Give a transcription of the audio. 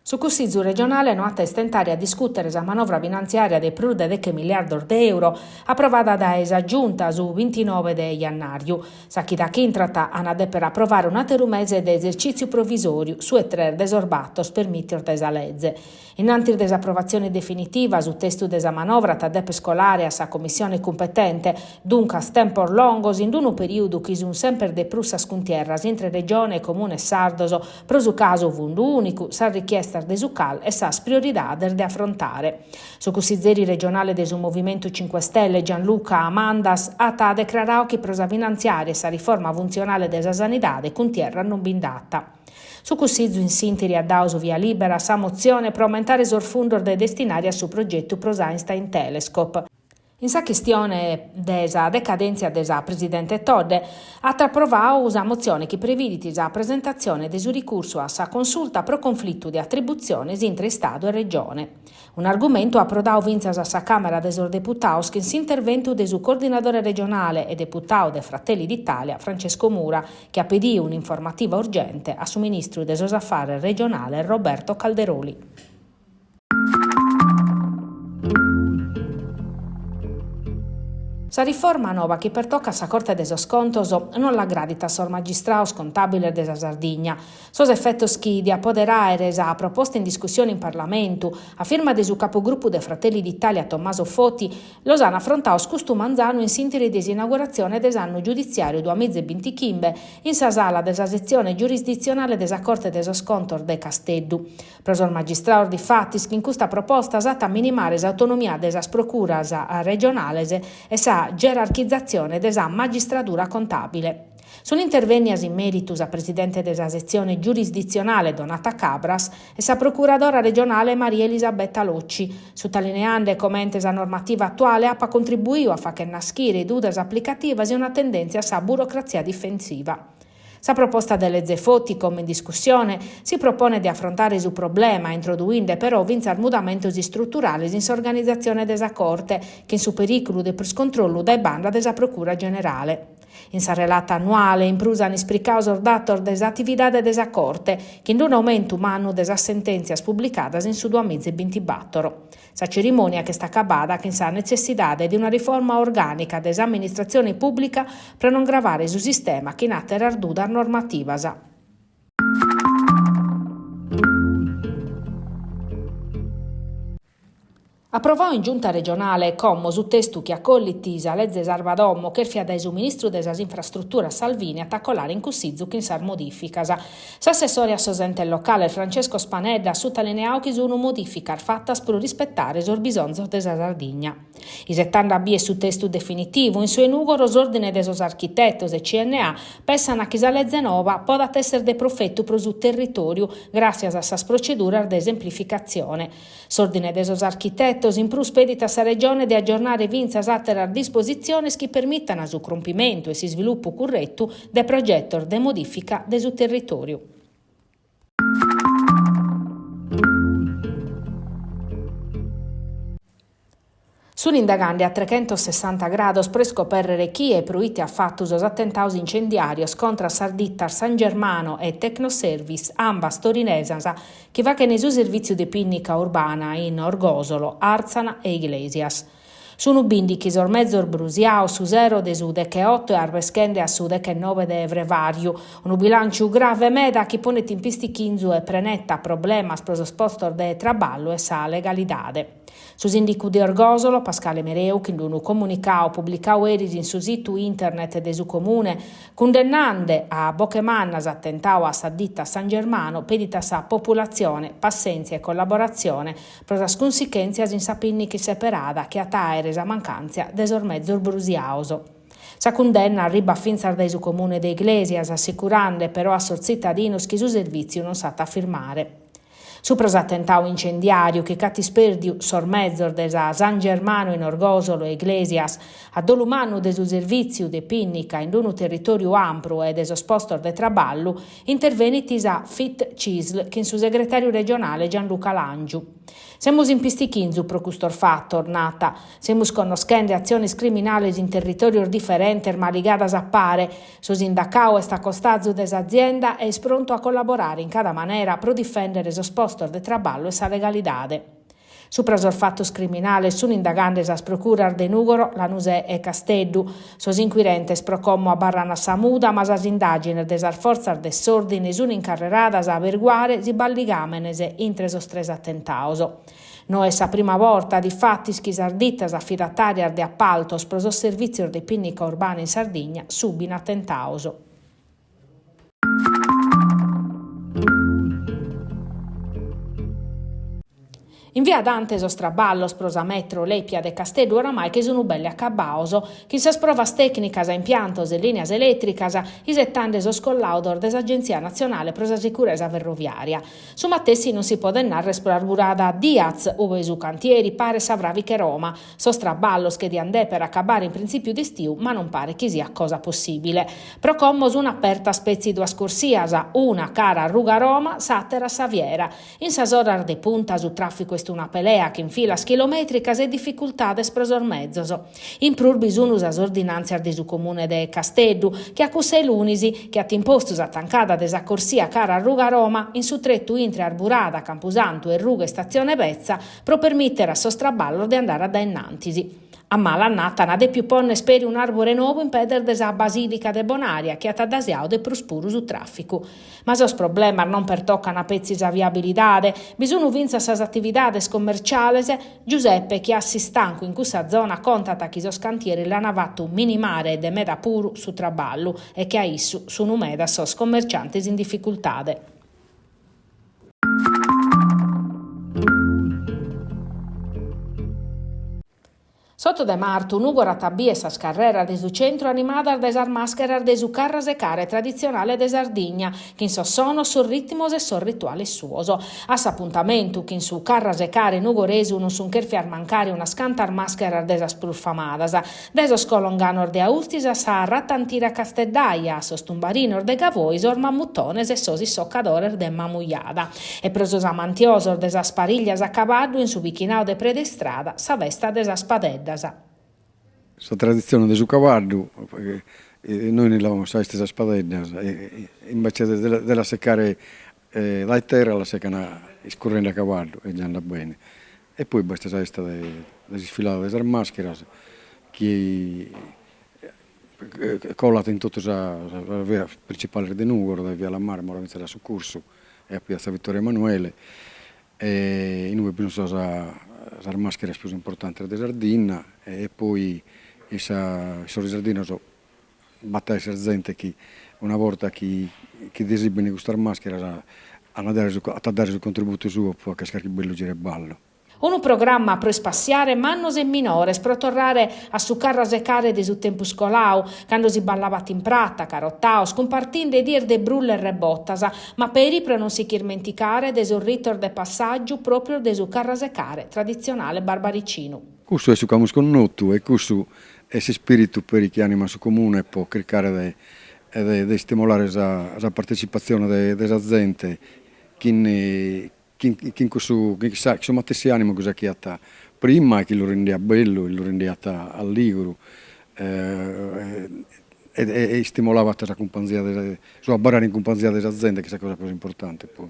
Su Cussizu regionale no at a istentare a discùtere sa manovra finantziària de prus de deche milliardos de euro aprovada dae sa Giunta su bintinoe de jannàriu. Sa chida ch'intrat an a dèpere aprovare un'àteru mese de esercìtziu provisòriu, su 'e tres de sos bator permìtios dae sa leze. In antis de s'aprovatzione definitiva, su testu de sa manovra at a dèpere colare a sa commissione cumpetente, duncas tempos longos in unu perìodu chi sunt semper de prus sas cuntierras intre Regione e Comunes sardos pro su casu fundu ùnicu, sas richiestas de su CAL e sas prioridades de afrontare. Su cussizeri regionale de su Movimentu Cinque Stelle Gianluca Mandas at decraradu chi pro sa finantziària e sa riforma funtzionale de sa sanidade cuntierras non bi nd'at. Su Cussizu in s'ìnteri at dadu su via lìbera a sa motzione pro aumentare sos fundos de destinare a su progetu pro s'Einstein Telescope. In sa chistione de sa decadèntzia de sa presidente Todde, at aprovadu sa motzione chi previdit sa presentatzione de su ricursu a sa Consulta pro conflitu de atributziones intre Istadu e Regione. Un'argumentu aprodadu fintzas a sa Càmera de sos Deputados chin s'interventu de su coordinadore regionale e deputadu de Fratelli d'Italia Francesco Mura chi at pedidu un'informativa urgente a su ministru de sos Afares regionales Roberto Calderoli. Sa riforma noba chi pertocat sa Corte de sos Contos non l'agradit a sos magistrados contàbiles de sa Sardigna. Sos efetos chi diat pòdere àere sa proposta in discussione in Parlamentu, a firma de su capogrupu de Fratelli d'Italia Tommaso Foti, los an afrontados custu manzanu in s'ìnteri de s'inauguratzione de s'annu giuditziàriu duamiza e bintichimbe in sa sala de sa setzione giurisditzionale de sa Corte de sos Contos de Casteddu. Pro sos magistrados difatis chin custa proposta s'at a minimare s'autonomia de sas procuras regionales e sa gerarchizatzione de sa magistradura contàbile. Sunt intervènnias in mèritu sa presidente de sa setzione giurisditzionale Donata Cabras e sa procuradora regionale Maria Elisabetta Locci, sutalineande comente sa normativa atuale apat contribuidu a fagher naschire dudas aplicativas e una tendèntzia a sa burocratzia difensiva. Sa proposta de leze Foti, como in discussione, si proponet de afrontare su problema, introduinde però fintzas mudamentos istruturales in s'organizatzione de sa Corte, chin su perìculu de prus controllu dae banda de sa Procura Generale. In sa relata annuale, in prus, an ispricadu sos datos de s'atividade de sa Corte, chin un'aumentu mannu de sas sentèntzias publicadas in su duamiza e bintibator. Sa cerimònia ch'est acabada chin sa netzessidade de una riforma orgànica de s'amministratzione pùblica pro non gravare su sistema chin àteras dudas normativas. Aprovadu in Giunta regionale como su testu chi acollit sa leze Sarva Domo chèrfia dae su ministru de sas Infrastruturas Salvini at a colare in Cussizu chin sas modìficas. S'assessore a sos entes locales Francesco Spanedda at sutalineadu chi sun modìficas fatas pro rispetare sos bisonzos de sa Sardigna. Isetande a bier su testu definitivu, in su 'e Nùgoro s'Òrdine de sos Architetos e CNA pessan chi sa leze nova podat esser de profetu pro su territòriu gràssias a sas proceduras de semplificatzione. S'Òrdine de sos Architetos in prus pedit a sa Regione de agiornare fintzas àteras dispositziones chi permitan su crompimentu e s'isvilupu curretu de progetos de modìfica de su territòriu. Sunt indagande a trechentossessanta grados pro iscopèrrere chie e pro ite at fatu sos atentados incendiàrios contra sas ditas San Germano e Tecnoservice, ambas torinesas, chi faghent su servìtziu de pinnica urbana in Orgòsolo, Àrtzana e Iglesias. Sunt bìndichi sos mezos brusiados su sero de su decheoto e arbeschende a su dechenoe de frevàriu, unu bilànciu grave meda chi ponet in pistichinzu e preneta problemas pro sos postos de traballu e sa legalidade. Su sìndicu de Orgòsolo, Pascale Mereu, chin unu comunicadu publicadu eris in su situ internet de su Comune, cundennande a boche manna s'atentadu a sa dita San Germano, pedit a sa populatzione passèntzia e collaboratzione pro sas cunsichèntzias in sa pinnica isseperada chi at a àere sa mancàntzia de sos mezos brusiados. Sa cundenna arribat fintzas dae su Comune de Iglesias, assicurande però a sos tzitadinos chi su servìtziu non s'at a firmare. Supra s'atentadu incendiàriu chi ch'at ispèrdiu sos mezos de sa San Germano in Orgòsolo e Iglesias, a dolu mannu de su servìtziu de pinnica in unu territòriu ampru e de sos postos de traballu, intervenit sa Fit Cisl chin su segretàriu regionale Gianluca Langiu. Semus in pistichinzu pro custos fatos, nat. Semus connoschende atziones criminales in territòrios diferentes ma ligadas a pare. Su sindacau est a costazu de s'azienda e est prontu a collaborare in cada manera pro difèndere sos postos de traballu e sa legalidade. Supra sos fatos criminales sunt indagande sas procuras de Nùgoro, Lanusè e Casteddu. Sos inquirentes pro como abarran a sa muda, ma sas indàgines de sas fortzas de s'òrdine sunt incarreradas a aberguare si b'at ligàmenes intre sos tres atentados. No est sa prima borta, difatis, chi sas ditas afidatàrias de apaltos pro sos servìtzios de pinnica urbana in Sardigna subin atentados. In via Dante sos traballos pro sa metro lèpia de Casteddu oramai che sunu belle acabados, chin sas provas tècnicas a impiantos e lìnias elètricas, isetande sos collàudos de s'Agentzia Natzionale pro sa Sicuresa Ferroviària. Su matessi non si podet narrer pro Arburada Diaz, ue su cantieri paret sa fràvica 'e Roma. Sos traballos che diant dèpere acabare in printzìpiu de istiu, ma non paret chi siat cosa possìbile. Pro como sunt apertas petzi duas corsias, una cara a Ruga Roma, s'àtera a sa Fiera. In sas oras de punta su tràficu est una pelea chin filas chilomètricas e dificultades pro sos mezos. In prus bi sun sas ordinàntzias de su Comune de Casteddu, che a cussa 'e lunis, chi at impostu sa tancada de sa corsia cara a Ruga Roma in su tretu intre Arburada, Campusantu e Ruga Istatzione Betza pro permìtere a sos traballos de andare a dae innantis. A mala annata ant dèpiu pònnere peri un'àrbore nou in pedes de sa Basìlica de Bonaria chi at addasiadu de prus puru su tràficu. Ma sos problemas non pertocan petzi sa viabilidade, bi sun fintzas sas atividades commerciales. Giuseppe, chi at s'istancu in cussa zona, contat chi sos cantieris l'an fatu minimare de meda puru su traballu e che a issu sun medas sos commerciantes in dificultade. S'oto de martu Nùgoro at a bìdere sas carreras de su centru animadas dae sas màscheras de su Carrasecare traditzionale de Sardigna, chin sos sonos, sos ritmos e sos rituales suos. A s'apuntamentu chin su Carrasecare nugoresu non sunt chèrfias mancare unas cantas màscheras de sas prus famadas, dae sos Colonganos de Austis a sa Ratantira casteddaja, a sos Tumbarinos de Gavoi, sos Mamuthones e sos Issocadores de Mamujada. E pro sos amantiosos de sas parìglias a cabaddu in su bichinadu de Predestrada, sa festa de sas padeddas. Sa traditzione de su cabaddu, nois li naramus sa 'esta 'e sas padeddas, invece de la secare dae terra la secan iscurrende a cabaddu e già andat bene. E poi b'est sa 'esta de s'isfilada de sas mascheras chi Colat in totu sas vias principales de Nùgoro, dae via La Marmora fintzas a su Cursu e a piazza Vittorio Emanuele, e in ue bi sunt sas màscheras prus importantes de Sardinna e poi in sos giardinos b'at a esser zente chi una borta chi esibin custas màscheras at a dare su contributu suo pro fagher carchi bellu giru 'e ballu. Unu programma pro ispassiare mannos e minores, pro torrare a su carrasecare de su tempus colau, cando si ballabat in prata, carotaos, cumpartinde dies de brulla e rebotas, ma peri pro non si ch'irmenticare de sos ritos de passàgiu pròprios de su carrasecare traditzionale barbaricinu. Cussu est su ch'amus connotu e cussu est s'ispiritu peri chi animat su Comune pro chircare de de istimolare sa partecipatzione de sa zente chin chin cussu chin su matessi animu chi si 'achiat prima e chi lu rendiat bellu e lu rendiat alligru e istimolabat sa cumpanzia de su abarrare in cumpanzia de sa zente chi est sa cosa prus importante poi.